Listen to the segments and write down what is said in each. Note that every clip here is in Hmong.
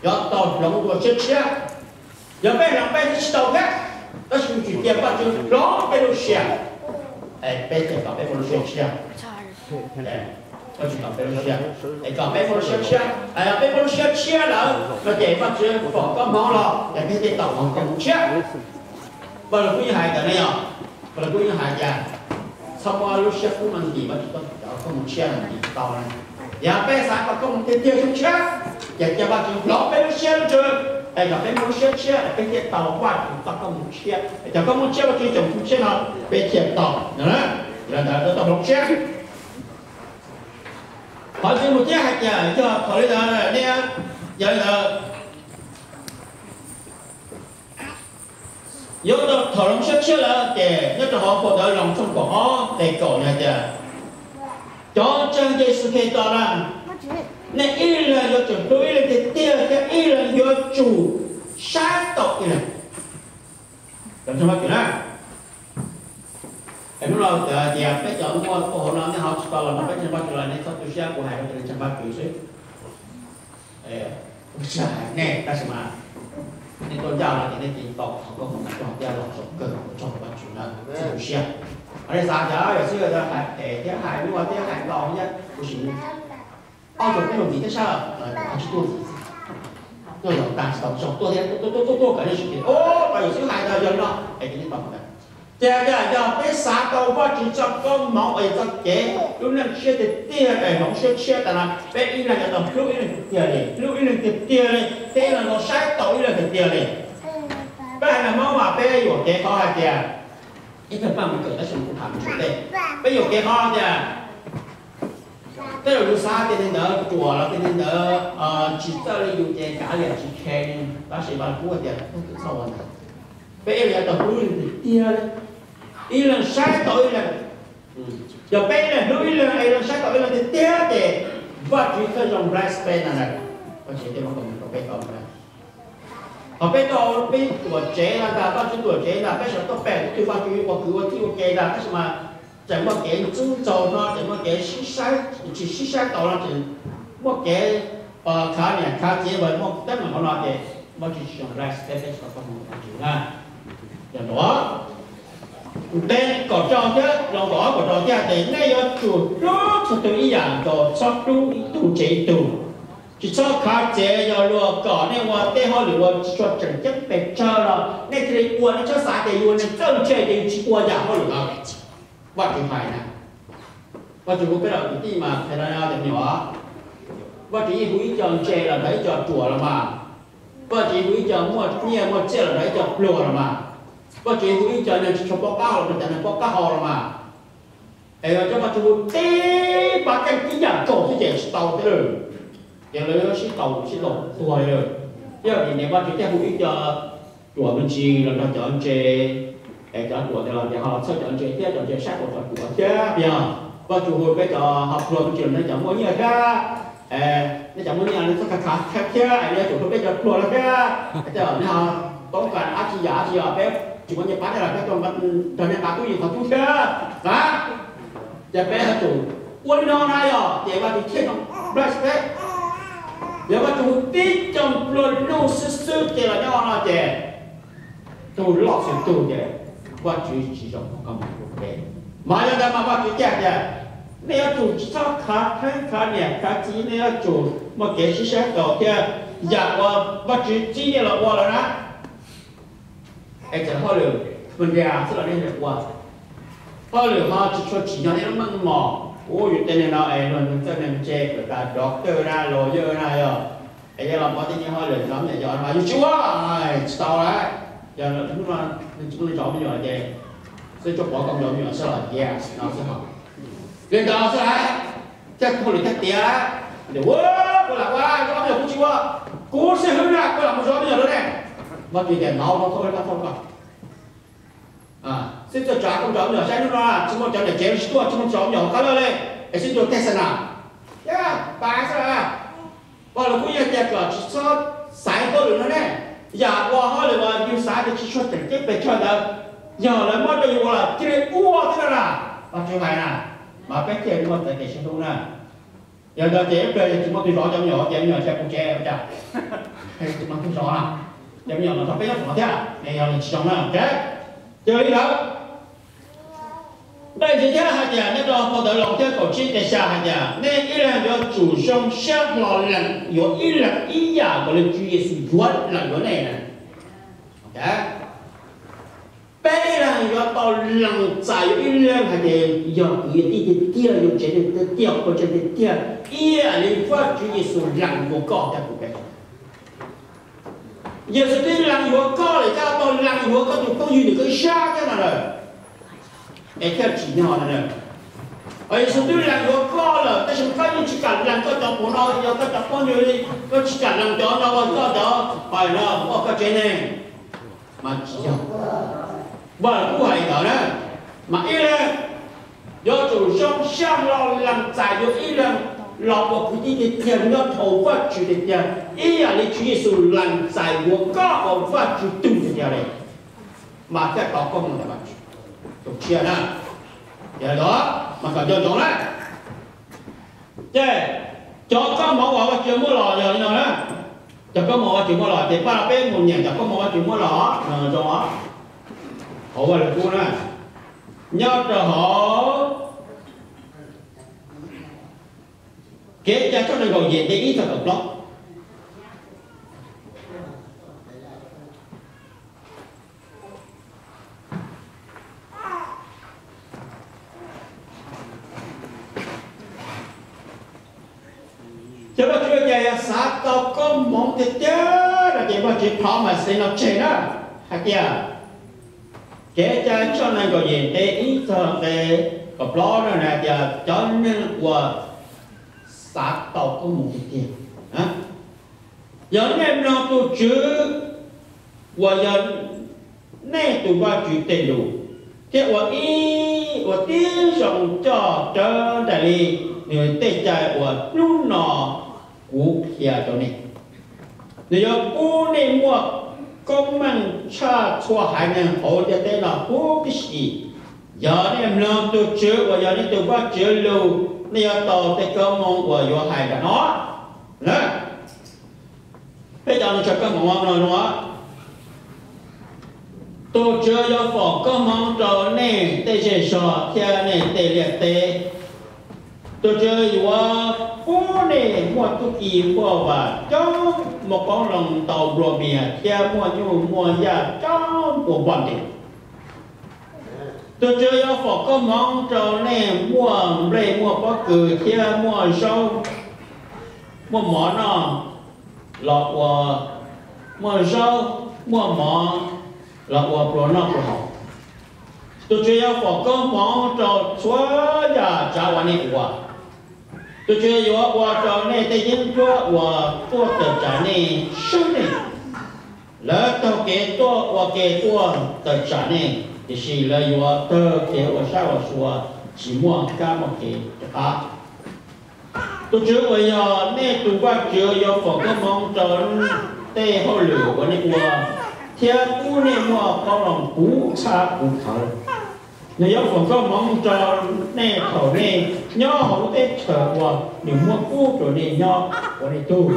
yuav tau hloov dua siab tshiab. Yog peb hloov peb thiaj tsis tau thiab, tab sis tsis cia Vajtswv hloov peb lub siab, es peb thiaj kom peb muaj lub siab tshiab. Vajtswv kom peb lub siab, es kom peb muaj lub siab tshiab, es yog peb muaj lub siab tshiab lawm no ces Vajtswv foom koob hmoov los ces peb thiaj tau foom koob hmoov tshiab. Vajluskub yeej hais ntawd ne yog, Vajluskub yeej hais tias txhob muab lub siab kub no ntim Vajtswv cov koob hmoov tshiab no ntim tsis tau na. Yog peb xav kom koob hmoov tiag tiag tshiab, ces cia Vajtswv hloov peb lub siab lub ntsws, es kom peb muaj lub siab tshiab es peb thiaj tau Vajtswv txoj koob hmoov tshiab, es cov koob hmoov tshiab Vajtswv cov koob hmoov tshiab no peb thiaj tau no. Yog li ntawd tau hloov siab. Qhov tseem mus thiab hais tias yog thaum li ntawd ne, yog li ntawd yuav tau thaum hloov siab tshiab lawm ces nyob rau hauv phau ntawv Loos tshooj kaum ob nqe kaum hais tias, cov ntseeg Yexus Khetos na, nej ib leeg yuav tsum hlub ib leeg tiag tiag thiab ib leeg yuav tsum saib taus ib leeg. Cov ntseeg Vajtswv na, hnub no txawm hais tias peb cov muaj tuaj hauv no nej ho tsis tau los nrog peb ntseeg Vajtswv los nej txhob tu siab, kuv hais rau cov ntseeg Vajtswv xwb. Kuv tsis hais nej tab sis mas nej tuaj ncaj no ces nej cia li tau qhov koob hmoov tag nrho thiab los txaus kawg txog Vajtswv na, txhob tu siab. Ho nej xav tias yog xib hwb hais phem thiab hais luaj thiab hais ntau thiab, kuv sim ob tug tij laug ntxiv thiab sab, ho tsis tuaj ntxiv, tuaj zaum tag tsis tau tso tuaj thiab, tuaj tuaj tuaj kom nej sim tias o, yog xib hwb hais ntawd yog li no es ces nej tau ntawd. Ces yog peb xav tau Vajtswv txoj koob hmoov uas yog txoj kev lub neej tshiab tiag tiag es hloov siab tshiab tas no, peb ib leeg yuav tau hlub ib leeg tiag tiag li, hlub ib leeg tiag tiag li, thiab ib leeg tau saib taus ib leeg tiag tiag li. Peb haiv neeg Hmoob mas peb yuam kev qhov hais tias, ib tug paj mus kawm tab sis kuv tham mus tej, peb yuam kev qhov tias tej zaum yus xav tias neeg ntawd ruam los tias neeg ntawd tsis txawj li yus ces kav liam tsis khe li, tab sis Vajluskub tias txhob ua ntawd. Peb ib leeg yuav tau hlub ib leeg tiag tiag li, ib leeg saib taus ib leeg. Yog peb ib leeg hlub ib leeg, ib leeg saib taus ib leeg tiag tiag ces Vajtswv thiaj zoo bless peb ntag. Vajtswv thiaj muab koob hmoov rau peb tau ntag. Ho peb tau peb tuam tsev no ntag, Vajtswv tuam tsev ntag, peb sawv tuaj pem tus twg Vajtswv ua kwv ua tij ua ke ntag, tab sis mas tseem muaj kev ntxub ntxaug no, tseem muaj kev sib saib, tsis sib saib taus no, tseem muaj kev khav niam khav txiv, muaj teeb meem hauv no ces Vajtswv tsis zoo bless peb, peb tsis tau koob hmoov Vajtswv na. Yog ntawd, nqe kaum rau thiab, Loos kaum ob kaum rau thiab tias nej yuav tsum hlub txhua tus ib yam nkaus, txhob hlub ib tug ntse ib tug. Tsis txhob khav txiav, yog luag kom nej ua tej hauj lwm uas tsis tshua tseem ceeb pes tsawg los nej thiaj li ua, nej txhob xav tias yus ua neeg txawj ntse ces yus tsis ua yam hauj lwm ntawd. Vajtswv hais na, Vajtswv hu peb los kwv tij mas hais no tias me nyuam, Vajtswv yeej hu ib co ntse los nrog ib co ruam los mas, Vajtswv yeej hu ib co muaj nyiaj muaj txiaj los nrog ib co pluag los mas, Vajtswv yeej hu ib co neeg tsis tshua paub qab hau los nrog cov neeg paub qab hau los mas. Es yog cov Vajtswv hu tib pab keej tib yam nkaus xwb ces tsis tau thiab lawm, ces lawv yuav sib tau sib tau tuag li lawm. Yog vim niam Vajtswv thiaj hu ib co ruam me ntsis los nrog cov ntse, es cov ruam ntawd los ces ho los txhawb cov ntse thiab, cov ntse saib puas tau ruam thiab. Yog Vajtswv hu peb cov ho pluag me ntsis los nrog cov muaj nyiaj thiab, nej cov muaj nyiaj nej txhob khav khav thiab, es nej yuav tsum hlub peb cov pluag no thiab. Tej zaum nej ho toob kas dab tsi yam dab tsi yog peb tsis muaj nyiaj pab nej los peb tuaj nrog nej nqa tub yees qhov cub thiab na. Ces peb yuav tsum ua li no na yog ces Vajtswv thiaj zoo bless peb. Yog Vajtswv hu tib co pluag lug xwb xwb ces los nyob no ces tus loj xwb tug ces Vajtswv tsis zoo koob hmoov rau peb. Mas yog ntawd mas Vajtswv thiaj tias nej yuav tsum tsis txhob khav theeb khav niam khav txiv, nej yuav tsum muaj kev sib saib taus thiab. Yam uas Vajtswv txib nej los ua lawm na, es txawm hauj lwm nrias xwb los nej ua, hauj lwm ho tsis tshua tsim nyog nej lub meej mom. Ua yus tej neeg no es luag neeg txawj neeg ntse, kawm tas doctor na, lawyer na yog, es yog los pov tej nyuag hauj lwm zov me nyuam yos no yus tsis ua, tsis tau lawm. Yog hnub no tsis muaj neeg zov me nyuam ces xwb tsuas pov kom zov me nyuam xwb los yes no xwb ho. Li ntawd xwb lawm, thiaj hauj lwm thiaj tiav lawm. Ces ua, kuv lam ua, zov me nyuam kuv tsis ua, kuv xib hwb na kuv lam mus zov me nyuam rau nej. Vajtswv tias no, no thauj, thauj koj. Xib hwb txawj tsav koj zov me nyuam saib hnub no tsis muaj cov niam tsev tsis tuaj, tsis muaj zov me nyuam hauv qab lawj li, es sib nrug tej xav na, thiab pab xwb. Vajluskub yeej tias kom tsis txhob xaiv hauj lwm no ne, yam uas hauj lwm uas yus xav tias tsis tshua tseem ceeb pes tsawg ntawd, yog lawv muab rau yus ua los cia li ua xwb no na. Vajtswv hais na, mas peb thiaj li muaj txoj kev sib hlub na. Yog ntawd ces ib pliag tsis muaj tus zov cov me nyuam, ces me nyuam cia kuv tsev ua cas? Tsis muaj tus zov, cov me nyuam los nrog peb nyob tom no thiab, yog li tsis zoo na. Ces li ntawd, nqe ntxiv thiab hais tias nyob rau phau ntawv Loos thiab kaum tsib nqe xya hais tias nej ib leeg yuav tsum zoo siab hlo lees yuav ib leeg ib yam nkaus li Tswv Yexus yuav lees yuav nej na. Peb ib leeg yuav tau lees txais yuav ib leeg hais tias yog kwv yog tij tiag tiag, yog tsev neeg tiag tiag, ua tsev tiag tiag, ib yam li Vajtswv Yexus lees yuav koj thiab kuv peb. Yexus twb lees yuav koj lawm, koj tau lees yuav koj tus phooj ywg nws koj sab thiab no lawm, es thiaj tsim nyog no. Yexus twb lees yuav koj lawm, tab sis koj yeej tsis kam lees koj cov puav no, yog koj cov phooj ywg li, koj tsis kam lees cov no ua koj cov pais no ua koj tsev neeg. Mas tsis yog, Vaj Lus Kub hais li ntawd na. Mas ib leeg yuav tsum zoo siab hlo lees txais yuav ib leeg los ua kwv tij tiag tiag nyob dhau Vajtswv tiag tiag, ib yam li Tswv Yexus lees txais yuav koj ua Vajtswv tug tiag tiag li, mas thiaj tau koob hmoov ntawm Vajtswv. Tus tshiab na, mas kom nco ntsoov na. Ces cov koob hmoov uas Vajtswv muab los yog li no na. Cov koob hmoov Vajtswv muab los ces pab peb mus nyeem cov koob hmoov Vajtswv muab los no zoo os. Hauv Vaj Lus Kub na, nyob rau hauv Kev Cai tshooj nees nkaum yim nqe ib txog kaum plaub. Ces Vajtswv ua cas yog xav tau koob hmoov tiag tiag no ces Vajtswv promise no tseg na, hais tias, Kev Cai tshooj nees nkaum yim nqe ib txog nqe kaum plaub no hais tias cov neeg uas xav tau koob hmoov tiag tiag, yog nej mloog tus Tswv uas yog nej tus Vajtswv tej lus, thiab ua ib, ua tib zoo coj raws nraim li nws tej cai uas hnub no kuv qhia rau nej, nws yuav pub nej muaj koob meej tshaj txhua haiv neeg hauv ntiaj teb no huv tib si. Yog nej mloog tus Tswv uas yog nej tus Vajtswv lus, nej yuav tau tej koob hmoov uas yuav hais nram no na. Peb cov neeg tshawb koob hmoov no zoo, tus Tswv yuav foom koob hmoov rau nej tej zej zog thiab nej tej liaj teb. Tus Tswv yuav pub nej muaj txuj ci npuaj vam coob, muaj qoob loo ntau nplua mias thiab muaj nyuj muaj yaj coob ua npoj ntws. Tus Tswv yuav foom koob hmoov rau nej muaj nplej muaj pob kws thiab muaj zaub, muaj mov noj los ua, muaj zaub, muaj mov los ua pluas noj pluas haus. Tus Tswv yuav foom koob hmoov rau txhua yam tsav uas nej ua. Tus Tswv yuav ua rau nej tej yeeb ncuab uas tuaj tawm tsam nej swb nej. Lawv taug kev tuaj ua ke tuaj tawm tsam nej, tiam sis lawv yuav taug kev ua sab ua sua, tsis muaj kab muaj kev rov qab. Tus Tswv uas yog nej tus Vajtswv yuav foom koob hmoov rau tej hauj lwm uas nej ua, thiab pub nej muaj qoob loo puv txhab puv khawv. Nws yuav foom koob hmoov rau nej thaum nej nyob hauv lub teb chaws uas nws muab pub rau nej nyob ua nej tug.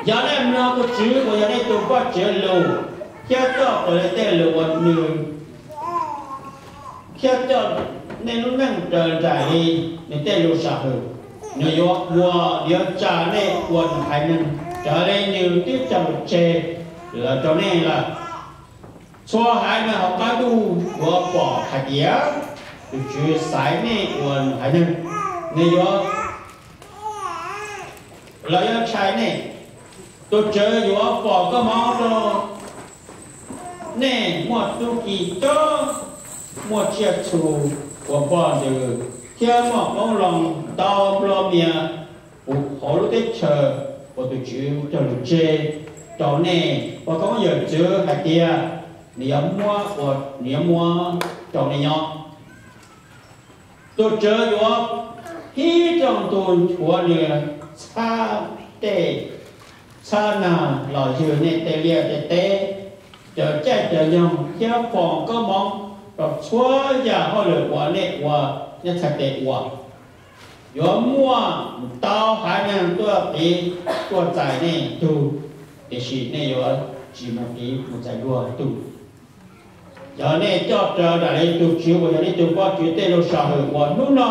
Yog nej mloog tus Tswv uas yog nej tus Vajtswv lus, thiab coj raws li tej lus uas nws, thiab coj nej lub neej raws nraim li nws tej lus sam hwm, nws yuav ua, yuav tsa nej ua nws haiv neeg raws li nws twb cog lus tseg lawm rau nej lawm. Txhua haiv neeg hauv qab ntuj yuav pom hais tias tus Tswv xaiv nej ua nws haiv neeg, nws yuav, lawv yuav ntshai nej. Tus Tswv yuav foom koob hmoov rau nej muaj txuj ci coob, muaj tsiaj txhu ua npoj ntws, thiab muaj qoob loo ntau nplua mias puv hauv lub teb chaws uas tus Tswv cog lus tseg rau nej ua koob yawm txwv hais tias nws yuav muab, nws yuav muab rau nej nyob. Tus Tswv yuav hib rooj ntuj nchuav nws txhab tej txhab nag los ywg nej tej liaj tej teb, cawm caij cawm nyoog thiab foom koob hmoov rau txhua yam hauj lwm uas nej ua, nej txhais tes ua. Yuav muaj ntau haiv neeg tuaj tiv tuaj txais nej tug, tiam sis nej yuav tsis mus tiv mus txais luag tug. Cov nej coj raws nraim li tus Tswv uas yog nej tus Vajtswv tej lus sam hwm uas hnub no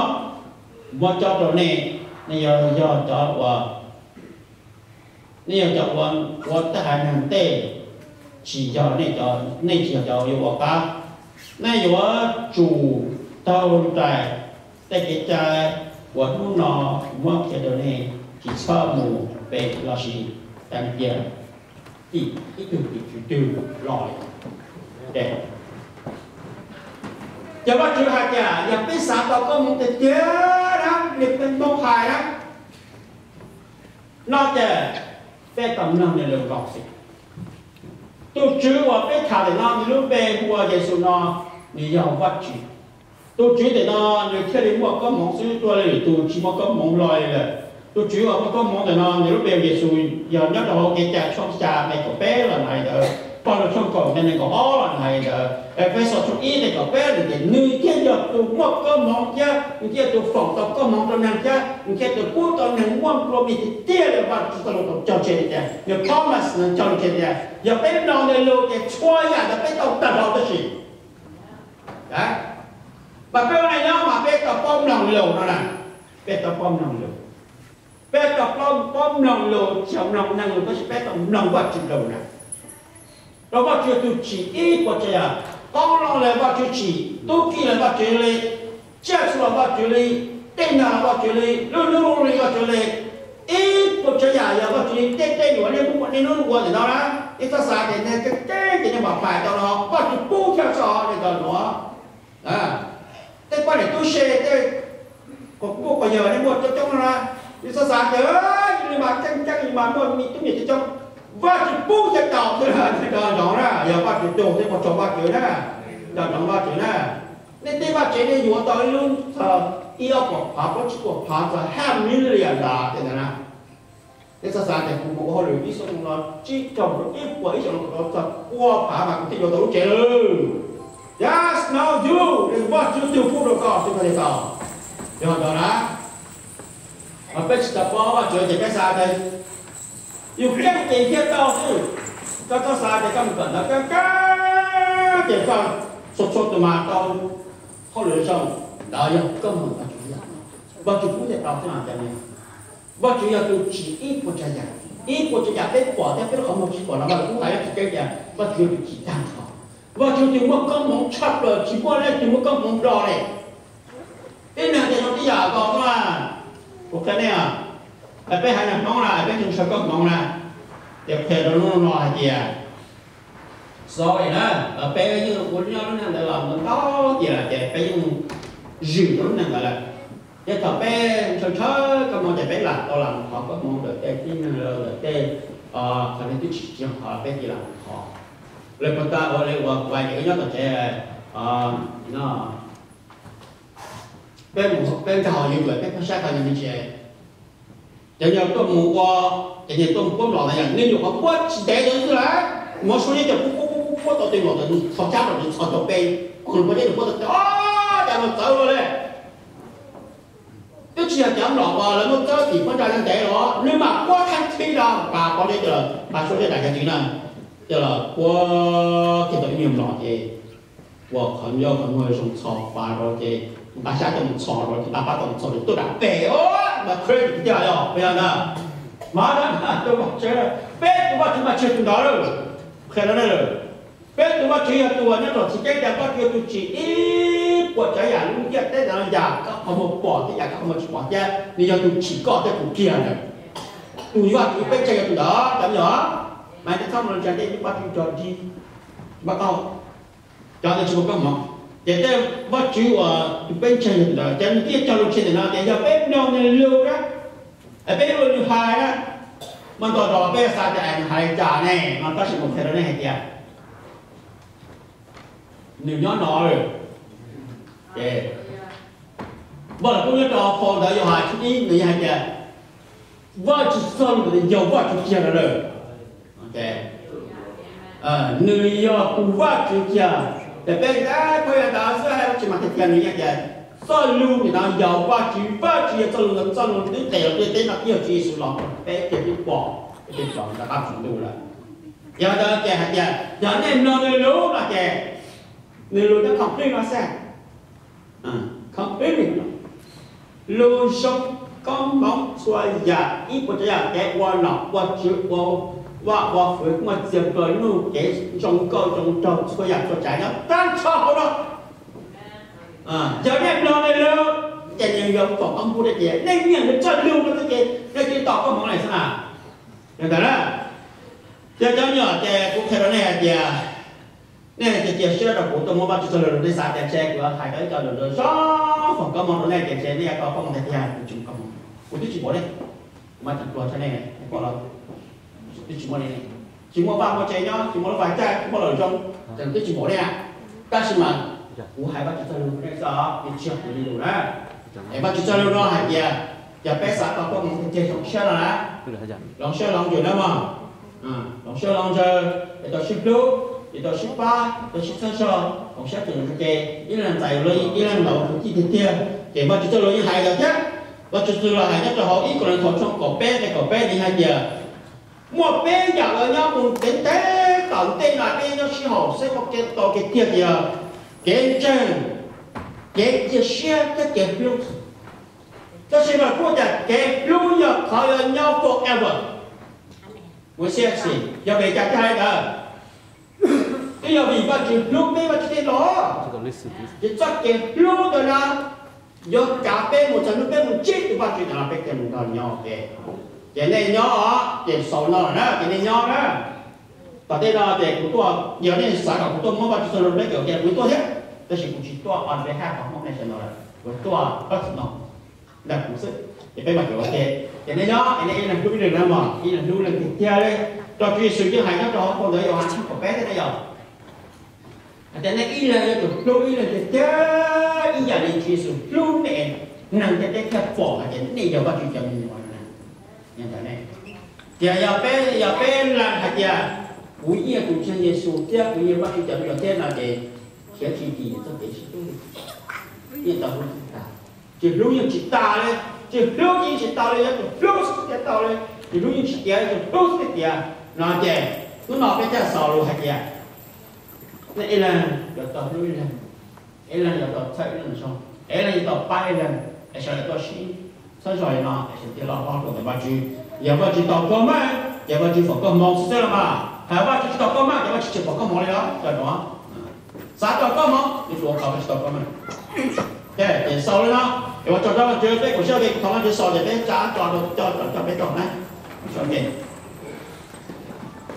muab cob rau nej, nej yuav yog cov uas, nej yog cov uas ua tej haiv neeg ntej, tsis yog nej, nej tsis yog cov yuav ua qab. Nej yuav tsum taug nraim tej kev cai uas hnub no muab qhia rau nej, tsis txhob mus pem lossis tag cia tim ib tug tim tswv twg los li. Ces Vajtswv hais tias yog peb xav tau koob hmoov tiag tiag na, li peb Hmoob hais na, no ces peb tau mloog nws lus nkaus xwb. Tus Tswv uas peb tham ntawm no nws lub npe hu ua Yexus no, nws yog Vajtswv. Tus Tswv ntawm no nws thiaj li muaj koob hmoov xwb, tuaj li lwm tus tsis muaj koob hmoov hlo li lawm. Tus Tswv uas muaj koob hmoov ntawm no nws lub npe hu Yexus, yog nyob rau hauv Kev cai tshooj xya nqe kaum peb los hais li ntawd, Pajlug tshooj kaum nqe nees nkaum ob los hais li ntawd, Efexus tshooj ib nqe kaum peb los tias nws thiaj yog tus muaj koob hmoov thiab nws thiaj yog tus foom tau koob hmoov rau neeg thiab nws thiaj tus pub tau neeg muaj nplua mias tiag tiag li. Vaj Tswv txoj lus tau cog tseg tias, nws promise, nws cog lus tseg tias yog peb mloog nws lus ces txhua yam ntawd peb tau tag nrho tab sis mas peb ua neej nyob mas peb tau paub mloog lus no na, peb tau paub mloog lus, peb tau paub mloog lus, tsis yog mloog neeg lus tab sis peb tau mloog Vajtswv lus na. Rau Vajtswv yog tus tsim ib puas tsav yam, qoob loo los Vajtswv tsim, tub ki los Vajtswv li, tsiaj txhu los Vajtswv li, tej nag los Vajtswv li, lub hnub los Vajtswv li. Ib puas tsav yam yog Vajtswv li, tej tej uas nej muaj niaj hnub ua ntawm no na, nej txhob xav tias nej keeb ces nej mam pais tau no, Vajtswv pub thiaj tso nej tau nuav. Tej poj niam tub se, tej quas puj quas yawg nej muaj coob coob no na, nej txhob xav tias yus li mas keeb keeb yus mas muaj me tub me nyuam coob coob. Vaj Tswv pub thiaj tau xwb, nco ntsoov na, yog Vaj Tswv tug thiab mus txog Vaj Tswv na, nco ntsoov Vaj Tswv na. Nej tej vaj tsev nej yuav tau ib lub txog ib ob puas phav, plaub tsib puas phav, txog half million dollar tej ntawd na. Nej txhob xav tias kuv mus ua hauj lwm ib xuab moos no tsib caug ib puas ib xyoos no kuv tau txog pua phav mas kuv thiaj yuav tau lub tsev lawm. Yes, no, you, Vaj Tswv tug pub rau koj xwb koj thiaj tau. Yog ntawd na, mas peb tsis tau paub Vaj Tswv ces peb xav tias yus keeb ces thiaj tau xwb. Koj txhob xav tias koj mus kawm ntawv keeb keeb ces koj txhua txhua tus mas tau hauj lwm zoo. Ntawd yog koob hmoov Vaj Tswv, Vaj Tswv pub thiaj tau xwb mas cov ne. Vaj Tswv yog tus tsim ib puas tsav yam, ib puas tsav yam peb pom thiab peb lub qhov muag tsis pom no Vaj Tswv kuj hais tsis keeb tias Vaj Tswv yog tus tsim tag nrho. Vaj Tswv tus muaj koob hmoov tshaj plaws, tsis muaj leej twg muaj koob hmoov nrog li. Tib neeg tias zoo tib yam nkaus xwb na. Kuv qhia nej, peb haiv neeg Hmoob na peb tseem ntshaw koob hmoov na, ces qhia rau lub no hais tias, sorry na, peb yeej ua nyob lub neej ntawd los ntau tiam lawm ces peb yeej zwm tau lub neej ntawd lawm. Ces thaum peb ntshaw ntshaw koob hmoov ces peb lam tau lam mus thov koob hmoov ntawm tej tib neeg los ntawm tej qhov twg twb tsis tsim nyog thov peb cia lam mus thov. Lawv puas tau ua li uas kuv hais tias wb nyob tom tsev, peb mus peb nkag hauv YouTube peb pheej saib qhov nyuag me ntsis, cov nyuag tuaj mus ua, cov nyuag tuaj mus puab mlom ntawd yog nws nyuam qhuav puab tsis ntev ntawd xwb lawm, muab suab nyob cov puab puab puab puab tau tej mlom ntawd nws txhos cab los nws txhos tau peb, kuv nws puab nyob nws puab tau cas los txawv ua li. Twb tsis yog cov mlom uas lawv muab txawb tim puab ntsa ntev los nws mam puab theej thib no pas pov deb coj los nqa suab zeb dais cov tswv na, coj los puab kiag tau ib nyuag mlom ces ua qhov ncauj qhov muag zoo txhos pas rau ces nqa xyab coj mus txhos rau ces nqa pab tau mus txhos ces tuaj dam pem os, mas crazy tiag yog puas yog ntag. Mas tus Vajtswv, peb tus Vajtswv mas tsis yog tus ntawd lawm. Qhia rau nej lawm, peb tus Vajtswv yog tus uas nyob rau txhis ceeb tias Vajtswv yog tus tsim ib puas tsav yam lub ntiaj teb ntawd yam koj qhov muag pom thiab yam koj qhov muag tsis pom thiab nws yog tus tsim koj thiab kuv kiag ntawd. Tus Vajtswv peb ntseeg yog tus ntawd cov me nyuam, mas nej txhob mus los ntseeg tej Vajtswv cov dig, npaj tau cov ntawd tsis muaj koob hmoov. Ces tej Vajtswv uas tus peb ntseeg yog tus ntawd ces nws thiaj cog lus tseg ntawm no tias yog peb mloog nws lus na, peb ua nws hais na, mas ntau zaus peb xav tias nws hais li cas ne, mas tab sis kuv qhia rau nej hais tias nws nyob no lawm. Ces Vajluskub nyob rau phau ntawv Yauhas tshooj ib nws hais tias Vajtswv txoj lus ntawd yog Vajtswv kiag ntawd lawm. Nws yog tus Vajtswv kiag. Ces peb pheej yog ntawd xwb, hais tsis mas tiag tiag nws yeej tias txoj lus nim no yog Vajtswv, Vajtswv yog txoj lus, txoj lus twb tes los tej teb no twb yog Tswv Yexus los, peb tiag twb pom, peb tiag pom ntawm qab tsaus ntuj lawm. Yog ntawd ces hais tias yog nej mloog nws lus no ces nws lus nyob complete no xwb, complete, lus zoo, koob hmoov, txhua yam ib puas tsav yam, kev ua nom ua tswv, ua vaj ua fwv, muaj txiag nplua nuj, kev zoo nkauj zoo nraug, txhua yam txhua tsav nyob tag nrho hauv no. Yog nej mloog nws lus ces nws yuav foom koob hmoov rau nej, nej nyiam nws txoj lus no xwb ces nej cia li tau koob hmoov lawm xwb na. Yog ntawd na, yog cov me nyuam ces kuv qhia rau nej hais tias nej cia cia siab rau kuv tuaj muab Vajtswv txoj lus rau nej xav tias ntshe kuv hais tau ib co lus zoo zoo foom koob hmoov rau nej ces ntshe nej yuav tau koob hmoov tiag tiag. Kuv tsis muab koob hmoov, kuv twb tsis npaum nej, kuv mas tseem pluag tshaj nej, nej pom los twb tsis muaj li, tsis muaj vaj muaj tsev nyob, tsis muaj lub vaj caij, tsis muaj lawm zoo, ces twb tsis npaum nej. Tab sis mas kuv hais Vajtswv txoj lus rau nej xwb, nej tsis yog kuv li lus na. Es Vajtswv txoj lus no hais tias yog peb xav tau koob hmoov tiag tiag zoo siab no na, hloov siab hloov ntsws na mog, hloov siab hloov ntsws, es tau sib hlub, es tau sib pab, tau sib txhawb zog, hloov siab txwm ntawm ke, ib leeg txais ib leeg los ua kwv tij tiag tiag. Ces Vajtswv txoj lus yeej hais ntawd thiab. Vajtswv txoj lus hais nyob rau hauv ib Kauleethaus tshooj kaum peb nqe kaum peb nws hais tias muaj peb yam uas nyob mus ntev ntev tom ntej no peb nyob sib haum xeeb muaj kev tau kev tiag tias kev ntseeg, kev cia siab thiab kev hlub. Tab sis mas kuj tias kev hlub yog qhov uas nyob forever. Ua siab xis, yog vim cas thiaj hais li ntawd? Twb yog vim Vajtswv hlub peb Vajtswv thiaj los. Ces txoj kev hlub ntawd na yuav kav peb mus txog hnub peb mus ntsib tus Vajtswv ntawd los peb thiaj mus nrog nyob ua ke. Ces nej nyob os, ces xaus no na, ces nej nyob na. Tom tej no ces kuv tuaj, yog nej xav kom kuv tuaj muab Vajtswv txoj lus rau nej, kuv tuaj thiab, tab sis kuv tsis tuaj on behalf qhov Hmoob nej sawv daws lawm, kuv tuaj personal ntawm kuv xwb. Ces peb mam li ua ke, ces nej nyob es nej ib leeg hlub ib leeg na mog, ib leeg hlub ib leeg tiag tiag li. Rau Tswv Yexus yeej hais nyob rau hauv phau ntawv Yauhas tshooj kaum peb thiab na yog hais tias nej ib leeg yuav tsum hlub ib leeg tiag tiag ib yam li Tswv Yexus hlub nej, neeg thiaj peb thiaj pom hais tias nej yog Vajtswv cov me nyuam na. Ces yog peb, yog peb lees hais tias kuv yeej yog tus ntseeg Yexus thiab kuv yeej yog Vajtswv cov me nyuam thiab no ces khiav tsis dim txoj kev sib hlub li. Yeej tau hlub tsis tag, tsis hlub yeej tsis tas li, tsis hlub yeej tsis tau li, yuav tsum hlub xwb thiaj tau li, tsis hlub yeej tsis tiav, yuav tsum hlub xwb thiaj tiav. No ces hnub no peb thiaj xaus lus hais tias nej ib leeg yuav tau hlub ib leeg, ib leeg yuav tau txhawb ib leeg zoo, ib leeg yuav tau pab ib leeg, es sawv daws tuaj sib txhawb zog li no es sawv daws thiaj loj hlob rau ntawm Vajtswv. Yog Vajtswv tau koob meej ces Vajtswv foom koob hmoov xwb xwb los mas, hos Vajtswv tsis tau koob meej ces Vajtswv tsis foom koob hmoov li os. Yog no xav tau koob hmoov, yuav tsum ua qhov Vajtswv tsis tau koob meej. Ces xaus li no, es ua tsaug rau Vajtswv, peb koom siab ua ke thov Vajtswv xaus ces peb tsa cov coj coj peb tau na.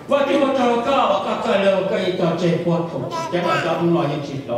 Vajtswv, ua tsaug rau koj uas koj txawj lug, koj yeej cog tseg puag thaum tsis ceeb los cov hnub no yeej tsis hlub.